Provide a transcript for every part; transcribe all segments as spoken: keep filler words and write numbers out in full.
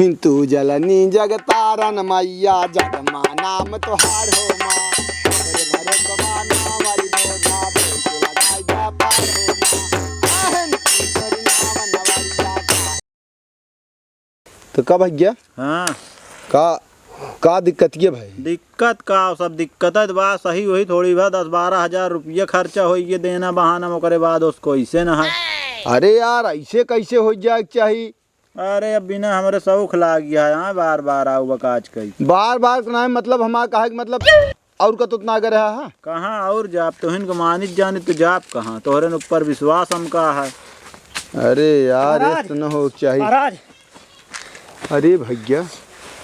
तू जलनी जग तारन मैया, जग माँ नाम तोहार हो माँ। तोरे भरोसवा नावल मोधा, बेच लगाई जा पार हो माँ। काहे न की तोरी नाव नवरिया का। तो का भैया? हाँ। का, का दिक्कत ये भाई? दिक्कत का, सब दिक्कत है तो बात सही हुई, थोड़ी बहुत दस बारह हजार रुपया खर्चा होई, ये देना बहाना में, ओकरे बाद उसको ऐसे ना है। अरे यार, ऐसे कैसे हो जाए के चाही? अरे, अब बिना हमरे शौक लाग गया है, हाँ, बार बार आऊ बकाज कई। बार बार के नाम, मतलब, हमार कहे के मतलब, और का तो उतना अगर है, हाँ? कहाँ और जाप, तोहिन के मानित जानित तो जाप कहाँ? तोहरे न ऊपर विश्वास हमका है। अरे यार, महाराज! ऐसे तो न हो के चाही। महाराज! अरे भैया,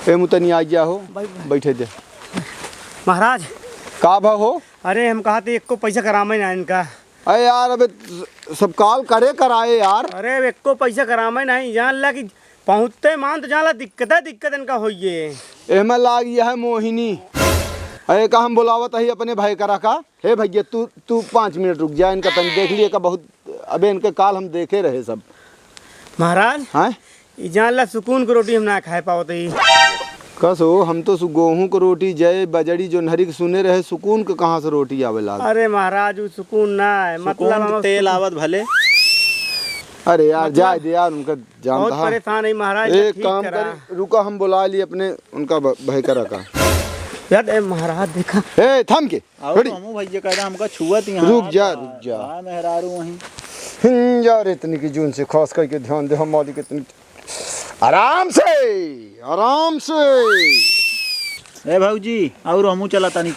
ए मुतनी आ गया हो, भाई, भाई। बैठे दे। महाराज! का भा हो? अरे, हम कहा थे, एको पैसा करामे ना इनका। अरे यार, अबे सब काल करे कराए यार। अरे, एको पैसा करामे नहीं, जान ला कि पहुँचते मान तो जान ला, दिक्कत है, दिक्कत इनका होइए। एहमे लाग यह मोहिनी। अरे, का हम बुलावत ही अपने भाई करा का? हे भैया, तू, तू पाँच मिनट रुक जा, इनका तनी देख लिए का, बहुत अबे इनके काल हम देखे रहे सब। महाराज, हाँ? ई जान ला, सुकून के रोटी हम ना खाए पावत ही। कस हो, हम तो सु-, गेहूं के रोटी, जय बजड़ी, जोन्हरी के सुने रहे, सुकून के कहाँ से रोटी आवे लाग? अरे महाराज, उ सुकून ना है, सुकून मतलब के हम तेल सुकून आवत भले। अरे यार, मतलब जाए दे यार, उनका जानता बहुत है। परेशान है महाराज, एक ठीक काम करा। करे, रुका, हम बुला ली अपने उनका ब-, भाई करा का। यार, ए महाराज, देखा। ए, थम के, और हटी। तो हमू भैया कहता, हमका छुअत यहाँ रुक जा, बार। रुक जा। हाँ, मेहरारू वहीं। हिन जा रे, तनी की जून से खास करके ध्यान दे, हम मालिक इतनी आराम से, आराम से। ए भौजी, और हमू चला तनी।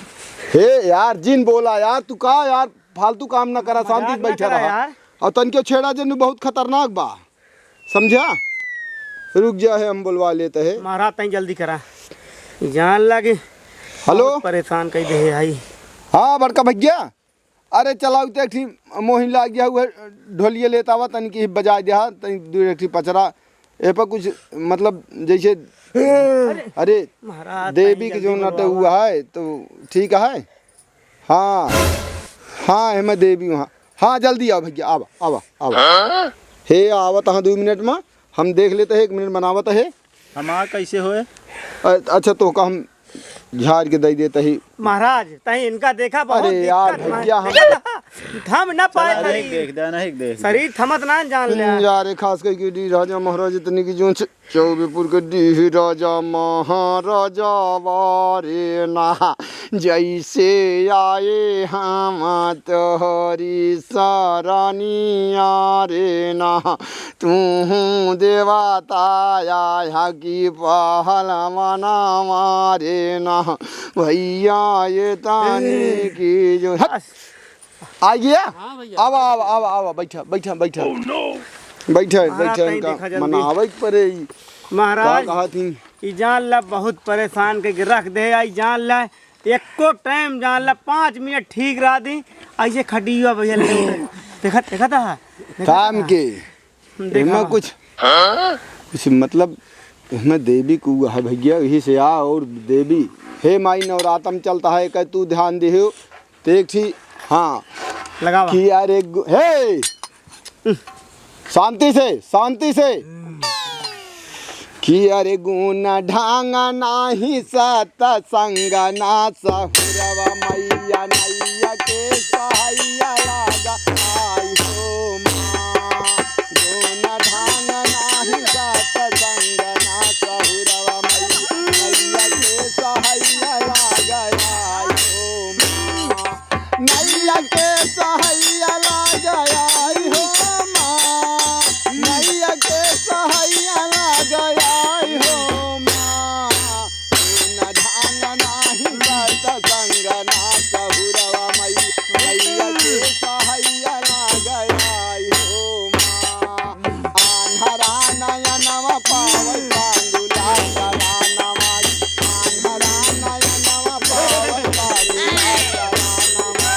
हे यार, जिन बोला यार, तू का यार, फालतू काम ना करा, शांति से मजाक ना बैठा करा रहा। यार। और तनिको छेड़ा जनु बहुत खतरनाक बा, समझा? रुक जा है, हम बुलवा लेते हैं। महाराज, तनी जल्दी करा, जान लागे। हेलो? बहुत परेशान कई दे है भाई। हाँ, बड़का भैया, अरे चलाओ तो एक ठी मोहिन लाग गया हुआ, ढोलिया लेता हुआ, तनी की बजाए दिया, तनी दू एक ठी पचरा। ए पर कुछ मतलब जैसे, अरे, अरे महाराज, देवी तनी के जो जल्दी नटे बुलवावा। हुआ है तो ठीक है। हाँ, हाँ, एमे देवी वहाँ। हाँ, जल्दी आओ भैया, आवा, आवा, आवा। हे, आवत हाँ दू मिनट में, हम देख लेते हैं, एक मिनट बनावत है। हमार कैसे होए? अ-, अच्छा, तो का हम झाड़ के दे देते ही। महाराज, तहीं इनका देखा, बहुत अरे यार, दिक्कत में। भैया, हम देखा था, थम ना पाए अरे, तहीं। देख दे, नहीं देख दे। शरीर थमत ना जान ले। हम्म, यार, खास करके डी राजा महाराज इतनी की जोन से चौबेपुर के डीह राजा महाराजा वारे ना, जैसे आए हम तोहरी सरनिया रे ना, तू देवता आया कि पहलवाना मारे ना, भैया ये तानी की जो हट। आ गया? हाँ भैया। आवा, आवा, आवा, आवा, बैठा, बैठा, बैठा। Oh, no! बैठा, महाराज, बैठा, तहीं इनका देखा जल्दी। मनावे के पड़े। महाराज, का कहा थी? ई जान ला बहुत परेशान के रख दे, आई जान ला एको टाइम जान ला पाँच मिनट ठीक रहा दी, ऐसे खटी हुआ भैया ले। देखा, देखा था? देखा काम था? के। देखा। एमा कुछ, कुछ मतलब, एमा देवी को है भैया, यही से आ और देवी, हे माई नवरातम चलता है, कह तू ध्यान दिहो, तो एक ठी, हाँ। लगावा। कि यार एक गो-, हे! शांति से, शांति से। कि अरे गुण ढंग नाही सत संग ना सहुरवा मैया नैया के सहैया लागा आई हो माँ। गुण ढंग नाही सत संग ना सहुरवा मैया नैया के सहैया लागा आई हो माँ। नैया के सहैया लागा आई हो माँ, नैया के सहैया लागा आई हो माँ। गुण ढंग नाही सत संग ना सहुरवा मैया, नैया के सहैया लागा आई हो माँ। आन्हरा नयनवा पावै पांडुला सरानवा, आन्हरा नयनवा पावै पांडुला सरानवा,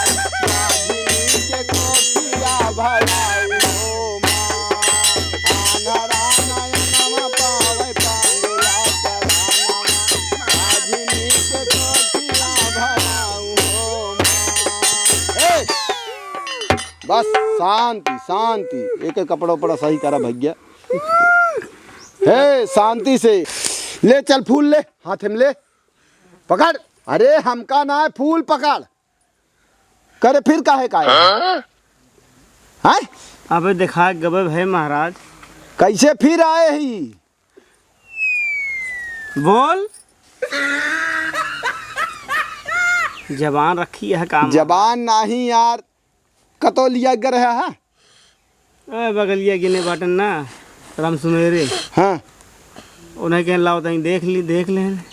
नागिनी के कोखिया भराई हो माँ। आन्हरा नयनवा पावै पांडुला सरानवा, नागिनी के कोखिया भराई हो माँ। ए! बस शांति, शांति। एक एक कपड़ा उपड़ा सही करा भैया। हे, शांति से। ले चल फूल ले, हाथ में ले। पकड़। अरे हमका ना है, फूल पकड़। करे फिर काहे का आए? हैं? अबे देखा गबे भए महाराज। कैसे फिर आए ही? बोल। जबान रखी है काम। जबान नाही यार, कतो लिया गर है, हाँ? ए, बगलिया गिने बाटन ना, राम सुमेरे। हाँ। उन्हें कहें, "लाओ, तनी देख ली, देख लें।"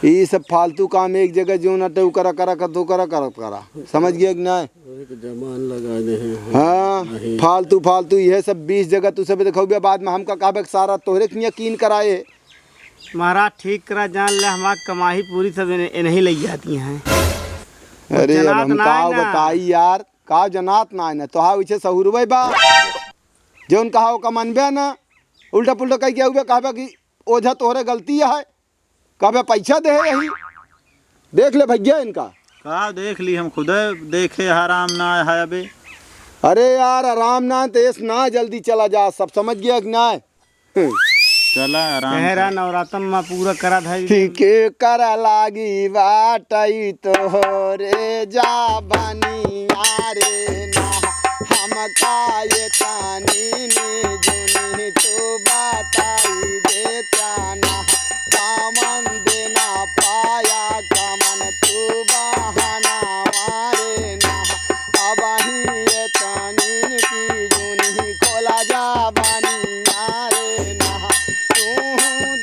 ई सब फालतू काम एक जगह जो ना तो करा, करा, करा, तो करा, करा, करा। समझ गया कि ना? एक जबान लगा दे हैं। हाँ, नहीं। फालतू, फालतू, यह सब बीस जगह तू सब दिखाओ, बाद में हमका कहबे कि सारा तोहरे के यकीन कराए है। महाराज, ठीक करा, जान ले, हमार कमाई पूरी सब इन्हें, इन्हें लग जाती हैं। अरे, अब जनात हम ना का है ना। बताई यार, का जनात ना है ना, तोहा वैसे सहुरवे बा, जौन कहा ओका मनबे ना, उल्टा पुल्टा कह के आउबे, कहबे कि ओझा तोहरे गलती है, कहबे पैसा दे है यही। देख ले भैया इनका। का देख ली, हम खुदे देखे, आराम ना है अबे। अरे यार, आराम ना, तेज ना, जल्दी चला जा, सब समझ गया कि ना? हम्म। चला आराम से। नवरातम मा पूरा करा धरी। के कर लागी बाटई तोहरे जाबनिया रे ना, हमका ये तानी निजुनी तू बताई देता ना, कामन देना पाया कमन तू बहाना मारे ना, अबहीं ये तानी निजुनी खोला जाबनिया रे ना, तू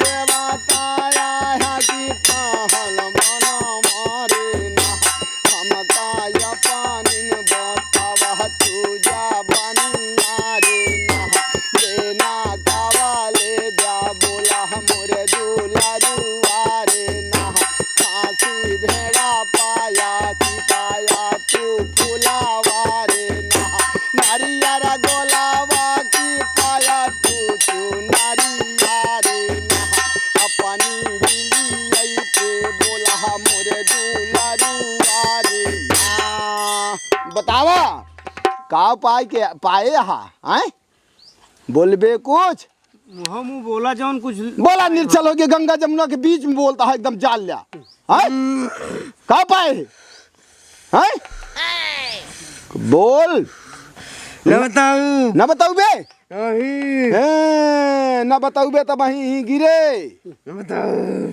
देवता आया कि पहल मन मारे ना, हमका या पानिन बतावा तू जाबनिया रे ना, देना कावाले ब्या बोला मोरे दुलारुआ रे ना, फांसी भेड़ा पाया कि पाया तू फुलावा रे ना, नारियर गोलावा की पाया तू चुनरिया रे ना, अपनी दिलिया पे बोला मोरे दुलारुआ रे ना। बतावा, का पाए के, पाए हा, आय? बोलबे कुछ? मुँह मुँह बोला जौन कुछ। बोला, निर्छल हो गया, गंगा जमुना के बीच में बोलता है, एकदम जाल लिया। हैं? का पाए? हैं? बोल। न बताऊ। न बताऊ बे? नहीं। हैं, न बताऊ बे तब वहीं ही गिरे। न बताऊ।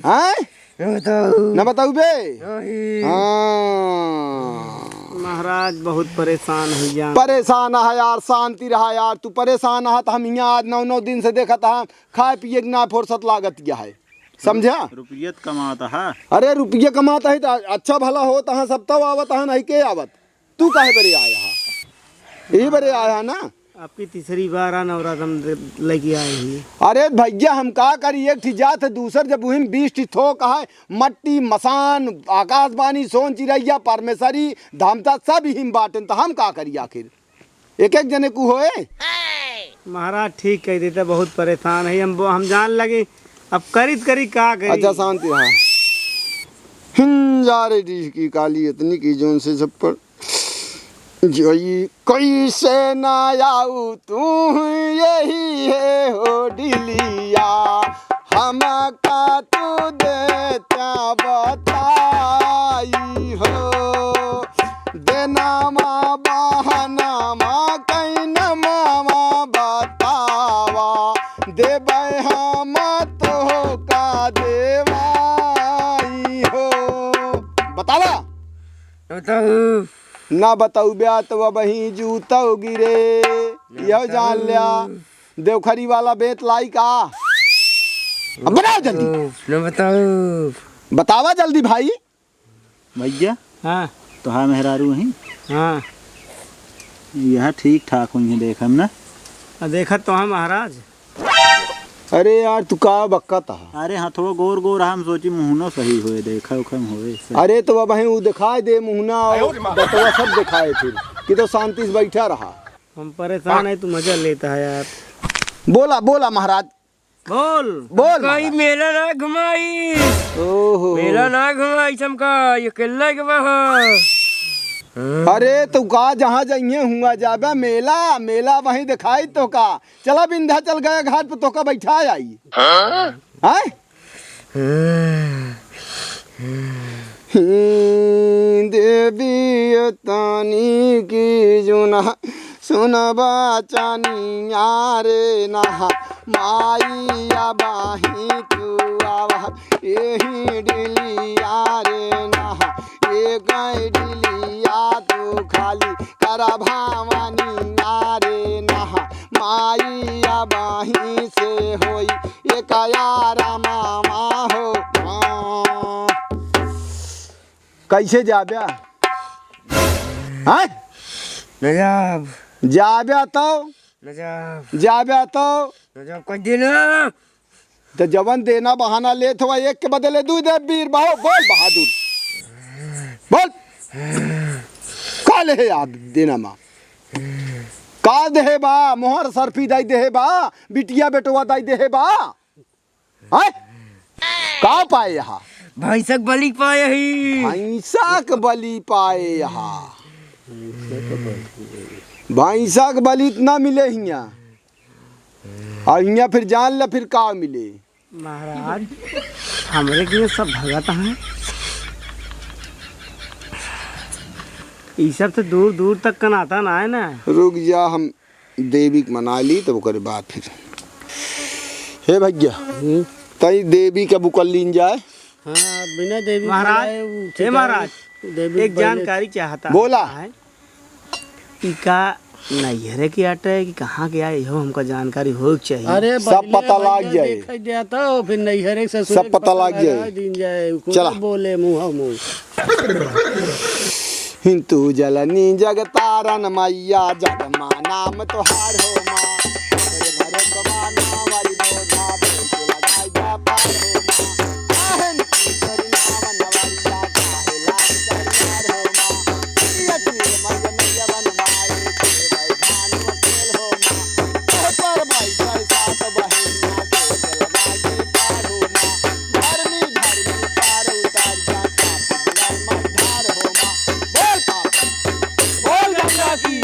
हैं? न बताऊ। न बताऊ बे? नहीं। हाँ। महाराज बहुत परेशान हो गया। परेशान है यार, शांति रहा यार, तू परेशान है तो हम यहाँ आज नौ नौ दिन से देखत है, खाए पिए के ना फुर्सत लागत गया है, समझा? रुपये त कमात है। अरे रुपये कमात है तो अच्छा भला होत है, सब तब आवत है, नहीं के आवत? तू काहे बरे आया है? यही बरे आया है ना? आपकी तीसरी बार आ नवरात हम दे-, लेके आए हैं। अरे भैया हम का करी, एक ठी जात है, दूसर जब उहिम बीस ठी थोक है, मट्टी, मसान, आकाशवाणी, सोन चिरैया, परमेश्वरी, धामता सब हिम बाटन, तो हम का करी आखिर? एक एक जने को होए। महाराज ठीक कह देता, बहुत परेशान है हम, हम जान लगे अब करित करी का करी। अच्छा शांति रहा। हिन जा रे डीह की काली इतनी की जोन से सब पर जोई कैसे ना आऊ तू यही है हो डिलिया। हमका तू देता बताई हो। देनामा बहनामा कैनामा बतावा, देबै हम तोहका देवाई हो। बतावा। बताऊ। ना बतौब्या तो अबहीं जूतौ गिरे। ना यह जान बताऊ। ल्या। देवखरी वाला बेंत लाई का? अब बताओ जल्दी। ना बताऊ। बतावा जल्दी भाई। भैया। हाँ। तोहार मेहरारू हैं? हाँ। यह ठीक ठाक हुई हैं, देखम ना। आ, देखत तो हम महाराज। अरे यार, तू का बक्कत हा? अरे हाँ, थोड़ा गोर गोर हा, हम सोची मुहनो सही होए, देखा उखम होए सही। अरे तो अब उ दिखाए दे मुहना और दतवा सब दिखाए फिर, कि तो शांति से बैठा रहा। हम परेशान है, तू मजा लेता है यार। बोला, बोला महाराज। बोल। बोल कहीं महाराज। मेला ना घुमाई। ओहो। मेला ना घुमाई, हमका अकेला के बहा। अरे, तू का जहाँ जइहे हुआ जाबे, मेला, मेला वहीं देखाई तोहका। चला विंध्याचल गया घाट पे तोहका बैठा आई। हैं? हे देवी तनी की जुना सुनबा चनिया रे नहा, माई अबहीं तू आवा, एही डिलिया रे नहा, एक डिलिया तू खाली कर भवानिया रे नहा, माई अबहीं से होई एक यार मामा हो। कैसे जाब्या? हैं? न जाब। जाब्या तो? न जाब। जाब्या तो? न जाब, कह देना। तो जवन देना बहाना लेत हुआ, एक के बदले दू दे, वीर बाहो, बोल बहादुर। बोल। का ले है याद देना मा? का देहे बा? मोहर सरफी दाई देहे बा? बिटिया बेटवा दाई देहे बा? हैं? का पाए यहाँ? भैंसक बलि पाए ही। भैंसक बलि पाए यहाँ। भैंसक बलि इतना मिले हियाँ। और हियाँ फिर जान ल फिर का मिले। महाराज, हमरे के सब भगत हैं। ई सब तो दूर दूर तक कनाता ना है ना। रुक जा, हम देवी के मना ली, तब ओकरे बाद फिर। हे भैया, हम्म। तई देवी के बुकल लीन जाए। हाँ, बिना देवी के महाराज, बुलाए उ हे महाराज, देवी एक पहले जानकारी चाहता बोला। है। ई का नैहरे के आटे कि कहाँ के आए, इहो हमका जानकारी होए के चाहिए। अरे सब पहिले पता लाग भैया जाए। देखे जाता हो, फिर नैहरे ससुरे सब के पता पता लाग जाए। लगा दीन जाए। कुछ चला। बोले मुँह मुँह। हिंदू जलनी जग तारन मैया, जग माँ नाम तोहार हो माँ। हमरे भरोसवा नावरी मोजा, भइल के लगाई जा पार हो माँ। काहे न की करी नाम नवरिया, काहे लाज करी यार हो माँ। प्रिय प्रिय मगन जवन माई, के वैधान खेल हो माँ। तोह पर माई कर साथ बहिनिया, के जलवा के पार हो माँ। धर्मी धर्मी पार उतार जा, पाप बुलाए मत धार हो माँ। बोल पाप, बोल गंगा की।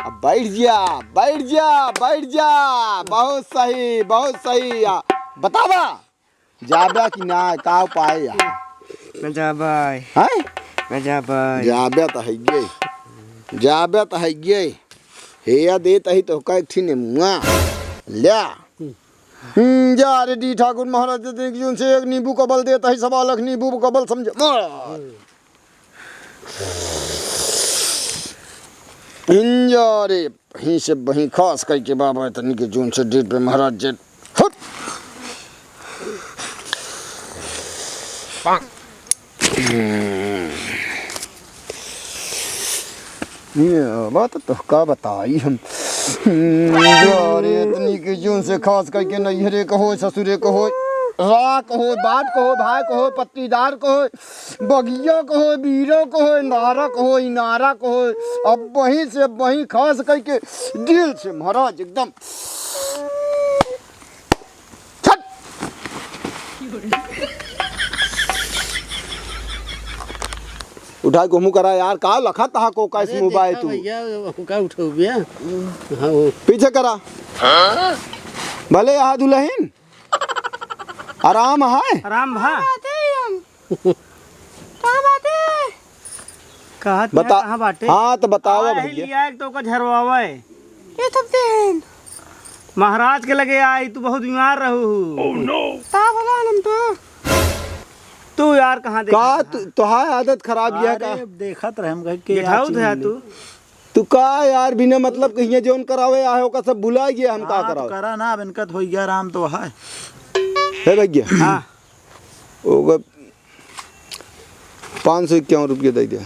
अब बैठ जा, बैठ जा, बैठ जा। बहुत सही, बहुत सही। आ, बतावा, जाबे कि ना, का उपाय है? न जाबे। हैं? न जाबे। जाबे त है ये। जाबे त है ये। हे या देत ही तो का एक ठी नेमुआ। ल्या। हम्म, जा रे डी ठाकुर महाराज, देख जौन से एक नींबू का बल देत ही, सवा लाख नींबू का बल समझ। महाराज। इंजा रे, वहीं से वहीं खास करके बाबा तनी के जौन से डेट पे महाराज जे, हट। हम्म। ये बात तो का बताई हम। हम्म, इंजा रे तनी के जौन से खास करके नैहरे कहो, ससुरे कहो, रा कहो, बाप कहो, भाई कहो, पट्टीदार कहो, बगिया कहो, बीरो कहो, नारा कहो, इनारा कहो, अब वहीं से वहीं खास करके दिल से महाराज एकदम छट। उठाई को मुँह करा यार, का लखत हा को का अरे मुँह बाए देखा तू? भैया, हमका उठो भैया। हाँ, वो। पीछे करा। भले यहाँ दुल्हन आराम है। आराम भा। बात है हम। का बात है? कहत बता। कहाँ बाटे? हाँ, तो बतावा आए भैया। लिया एक तो ओकर झरवावे। ये सब देन। महाराज के लगे आई, तू बहुत बीमार रहू। Oh, no। का बोला आनंद तो? तू यार कहाँ देखा का था? तू, तोहार आदत खराब यह का? अरे, देखत रहे हम कहे के जेठाऊ यार थे चीज तू? तू का यार बिना मतलब कहिए जौन करावे आहे, ओका सब भुला गया हम का हाँ, तो करावे। करा ना, अब इनका तो हो गया आराम तो है। हे भैया। हाँ। ओकर पाँच सौ इक्यावन रुपया दे दे।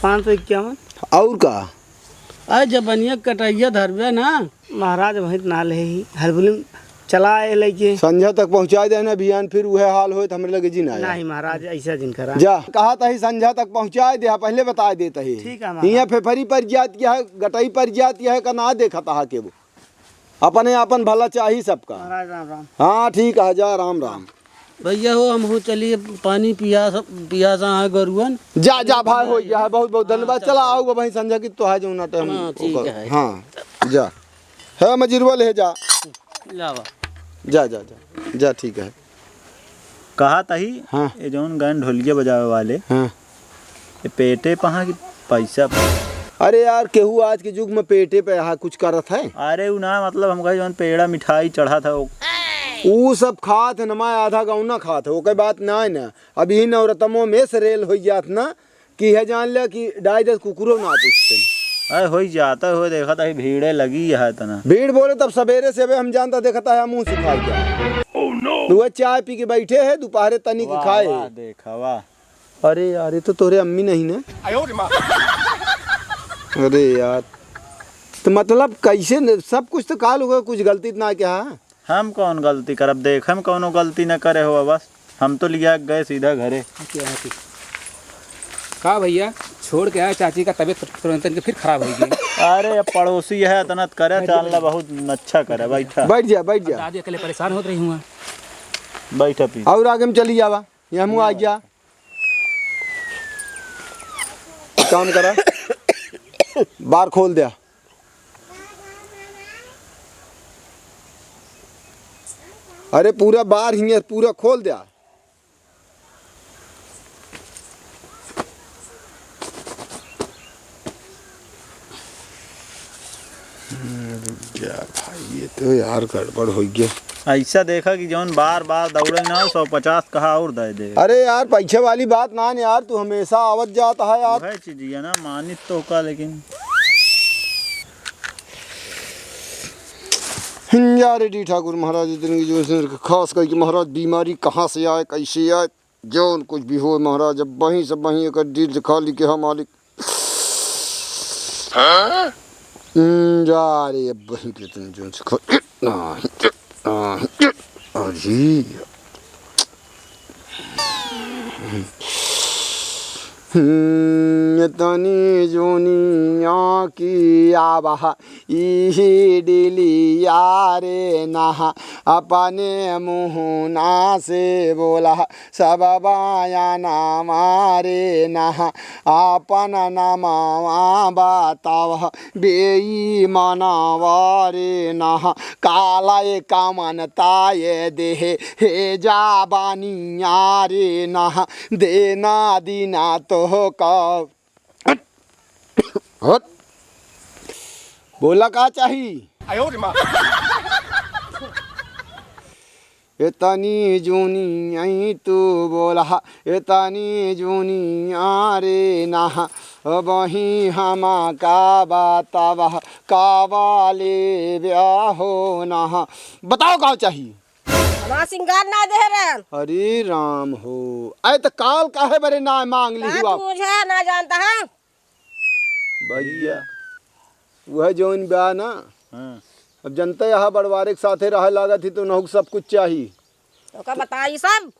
पाँच सौ इक्यावन? और का? अरे जब बनिया कटैया धरबे ना। महाराज वहीं ना ले ही, हलबुलिम चला ए लइके। संझा तक पहुँचाए दे ना बिहान, फिर उहे हाल होए तो हमरे लगे जी ना आया। नहीं महाराज, ऐसा जिन करा। जा, कहा तही संझा तक पहुँचाए दे, पहले बताए देत ही। ठीक है महाराज। हियाँ फेफरी पर जात यह है, गटई पर जात यह है, का ना देखत हा के वो। अपने आपन भला चाही सबका। महाराज राम राम। हाँ, ठीक है, जा राम राम। भैया हो, हम हो चलिए पानी पियास, पियासा है गरुअन। जा, जा भाई, हो गया है, बहुत बहुत धन्यवाद। हाँ, चला, चला। आउब भाई संझा की तो है जो ना टाइम हाँ, ठीक ओकर। है। हाँ, जा। है मजिरवा ले जा। लावा। जा, जा, जा। जा, ठीक है। कहा तही, हाँ। ये जौन गन ढोलिया बजावे वाले, हाँ। ये पेटे पहा कि पैसा पहा? अरे यार, केहू आज के युग में पेटे पे यहाँ कुछ करत है? अरे उ ना, मतलब हमका जौन पेड़ा मिठाई चढ़ा था वो। ऊ सब खात है, नमा आधा गौना खात है, ओके बात ना है ना। अब यही नवरतमो में से रेल हो जात ना, कि है जान ले कि ढाई दस कुकुरो ना पूछते। अरे होई जाता हो, देखा था भीड़े लगी है तना। भीड़ बोले तब सवेरे से अबे हम जानता देखता है मुंह सुखाई गया। Oh no! वह चाय पी के बैठे है, दोपहरे तनी के वाह, खाए। वाह, देखा, वाह। अरे यार, ये तो तोरे अम्मी नहीं ना। आयो रे माँ। अरे यार, तो मतलब कैसे न, सब कुछ तो काल हो गया, कुछ गलती तो ना क्या है? हम कौन गलती करब? देख, हम कौनो गलती न करे हो बस। हम तो लिया गए सीधा घरे। का भैया, छोड़ के आया चाची का तबीयत तुरंत के फिर खराब हो गई। अरे, अब पड़ोसी है, इतना करे, बैठ, चाल बैठ। ला, बहुत अच्छा करे, बैठा। बैठ जा, बैठ जा। दादी अकेले परेशान होत रही हुआ। बैठा पी। और आगे में चली जावा, ये हमू आ जा। काम करा, बार खोल द्या। अरे पूरा बार हियाँ पूरा खोल द्या। हम्म, जा भाई, ये तो यार गड़बड़ हो गया। ऐसा देखा कि जौन बार बार दौड़े ना हो, सौ पचास कहा और दे दे। अरे यार, पैसे वाली बात ना न यार, तू हमेशा आवत जात है यार। वह चीज है ना, मानित तो का, लेकिन हिंजारे डी ठाकुर महाराज इतने की जो से खास करके महाराज बीमारी कहाँ से आए, कैसे आए, जौन कुछ भी हो महाराज, अब वहीं सब वहीं एक डील दिखा ली के हाँ मालिक। हाँ? हम्म, जा रे, अब वहीं के तुम जौन से खा-, नहीं, नहीं, अजी। हम्म, तनी जोनिया की आवा, इही डिलिया रे नहा, अपने मुहना से बोला, सब बाया नामा रे नहा, आपन नमवा बतावा, बेईमानवा रे नहा, काला ए कामन ताये देहे, हे जा बानिया रे नहा, देना दीना तो का। हट। हट। बोला का चाही? आयो रे माँ। इतनी जूनी आई तू बोला, इतनी जूनी आरे ना, वही हम का बतावा, का वाले ब्याह हो ना। बताओ का चाही? हमार सिंगार ना दे रहन। अरे राम हो, अरे त काल काहे बरे ना मांग ली का हुआ? तू ओझा ना जानता है? भैया, वह जौन बा ना, हाँ। अब जनते यहाँ बड़वारे के साथे रहे लागत ही तो उनहु के सब कुछ चाही। ओका बताई सब।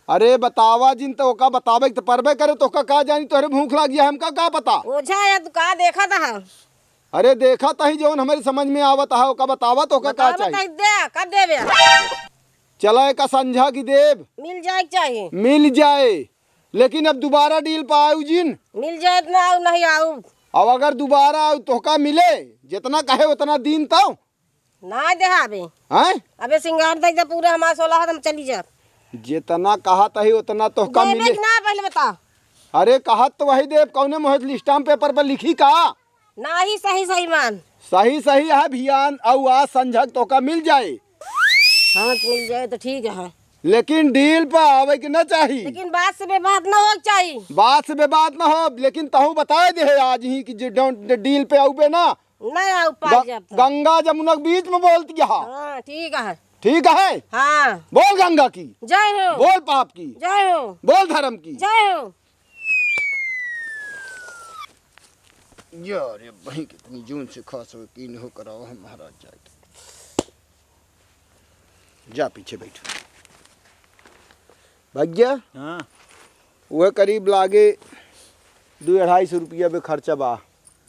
अरे बतावा जिन तो ओका बतावे के तो परबे करे, तो ओका का जानी, तोहरे भूख लाग गया, हमका का पता? ओझा है, तू का देखत है? अरे देखत ही जौन हमरे समझ में आवत है, ओका बतावा तो ओका का बतावा चाही? बताई दे, कब देबे? चला एका संझा की देब। मिल जाए के चाही। मिल जाए, लेकिन अब दोबारा डील पे आऊ जिन। मिल जाए इतना आऊ नहीं आऊ। अब अगर दोबारा आऊ तोहका मिले, जितना कहे उतना दिन तो। ना देहाबे। हैं? अबे सिंगार दे दे पूरा हमार सोलह, हम चली जा। जितना कहत ही उतना तोहका देबे मिले। कि ना पहले बता। अरे कहत तो वही देब, कौने मोहित स्टाम्प पेपर पर लिखी का? नाही, सही सही मान। सही सही है भियान, अउ आज संझक तोका मिल जाए। हाँ, मिल जाए तो ठीक है। लेकिन डील पे आवे के ना चाही। लेकिन बात से बेबात ना हो चाही। बात से बेबात ना हो, लेकिन तहु बताए दे है आज ही कि जे डॉन-, डील पे आउबे ना। ना आउ पाए ग-, जाब तो। गंगा जमुना के बीच में बोलती है। हाँ, ठीक है। ठीक है? हाँ। बोल गंगा की। जय हो। बोल पाप की। जय हो। बोल धर्म की। जय हो। यार, ये बही कितनी जून से खास हो, की हो कराओ है महाराज जाए तो। जा पीछे बैठ। भैया, हाँ। वह करीब लागे दो अढ़ाई सौ रुपया बे खर्चा बा।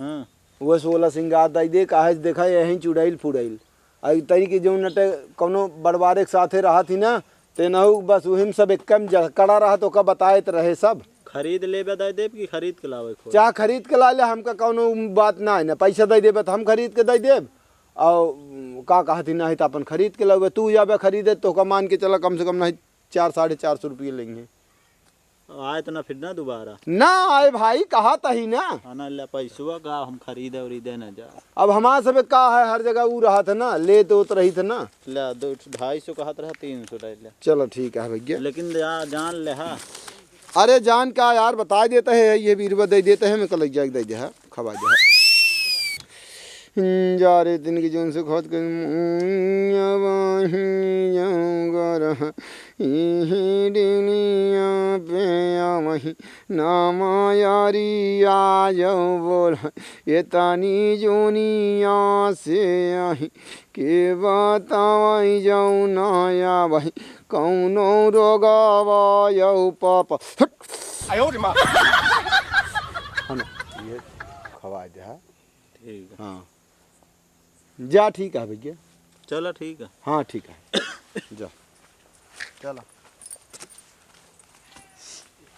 हाँ। वह सोलह सिंगार दाई दे, काहे से देखा यहीं चुड़ैल फुड़ैल। आ ई तनी के जौन नटे कौनो बड़वारे के साथे रहत ही ना, तेनहू बस उहिम सब एकदम जकड़ा रहा तो का बताए त रहे सब। खरीद लेबे दे देब कि खरीद के लावे खोज? चाहे खरीद के ला ले, हमका कौनो बात ना है ना, पैसा दे देबे तो हम खरीद के दे देब। और का कहती नहीं तो अपन खरीद के लावे, तू जाबे खरीदे तो का मान के चला कम से कम नहीं चार, साढ़े चार सौ रुपये लेंगे। आए तो ना फिर ना दोबारा। ना आए भाई, कहा तही ना। हाँ ना, ले पैसवा का हम खरीदे और दे ना जा। अब हमारे सब का है, हर जगह ऊ रहत है ना, लेत ओत रहित है ना। ले दो, ढाई सौ कहत रहा, तीन सौ ले ले। चलो ठीक है भैया। लेकिन जा, जान ले हा। अरे जान का यार, बता देते हैं, ये बीरवा दे देते हैं, मैं कल जाके दे दे हा, खवा दे हा। जा रे तिनकी जौन से खोज के मुइया बाही जाऊं गर, इही दुनिया पे आवही नामा यारी आ जाऊं बोल, ये तानी जोनिया से आही, के बतावई जाऊं ना आवही, कौनो रोगावा यौ पापा। हट। आयो रे माँ। है ना, ये खवा दे हा। ठीक है। हाँ। जा, ठीक है भैया। चला, ठीक है। हाँ, ठीक है। जा। चला।